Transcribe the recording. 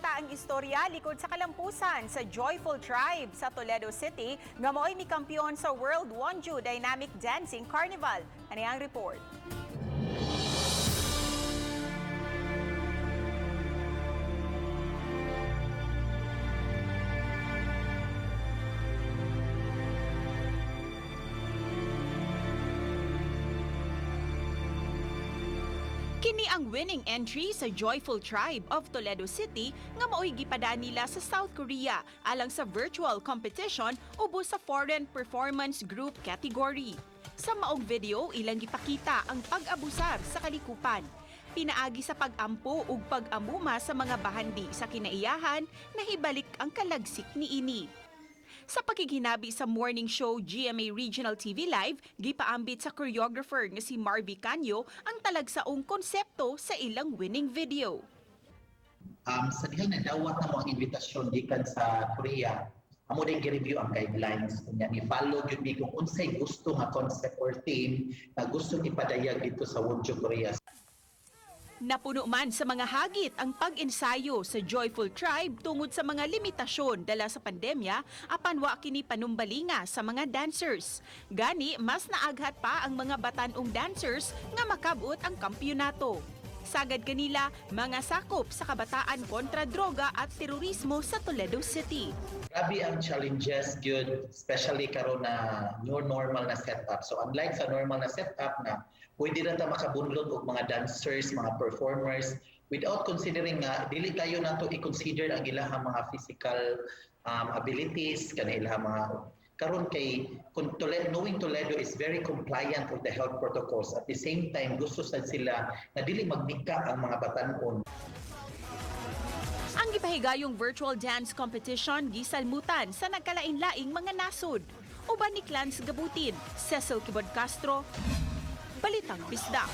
Nakwenta ang istorya likod sa kalampusan sa Joyful Tribe sa Toledo City nga mao'y mikampiyon sa World Wonju Dynamic Dancing Carnival. Ano ang report? Kini ang winning entry sa Joyful Tribe of Toledo City nga mao'y gipadaan nila sa South Korea alang sa virtual competition ubos sa Foreign Performance Group category. Sa maong video, ilang gipakita ang pag-abusar sa kalikupan. Pinaagi sa pag-ampo ug pag-amuma sa mga bahandi sa kinaiyahan, nahibalik ang kalagsik niini. Sa pakighinabi sa morning show GMA Regional TV Live, gipaambit sa choreographer nga si Marvy Canyo ang talagsaong konsepto sa ilang winning video. Sa diha nadawat na mo ang imbitasyon gikan sa Korea, amo din gi-review ang guidelines kunya ni follow gyud mi kung unsay gusto nga concept or theme na gusto ipadayag dito sa Wonju, Korea. Napuno man sa mga hagit ang pag-ensayo sa Joyful Tribe tungod sa mga limitasyon dala sa pandemya, apan wa kini panumbalinga sa mga dancers. Gani mas naaghat pa ang mga batan-ong dancers nga makabot ang kampyonato. Sagad kanila mga sakop sa kabataan kontra droga at terorismo sa Toledo City. Grabe ang challenges gyud, especially karon na new normal na setup. So unlike sa normal na setup na pwede ra ta makabunlod og mga dancers, mga performers without considering nga dili kayo nato i-consider ang ilahang mga physical abilities kana ilahang mga karon kay kung Toledo, knowing Toledo is very compliant with the health protocols, at the same time gusto sad sila na dili magnika ang mga batan-on. Ang gipahigayong virtual dance competition gisalmutan sa nagkalain-laing mga nasod. Uban ni Clans Gabutin, Cecil Kibod Castro, Balitang Bisdak.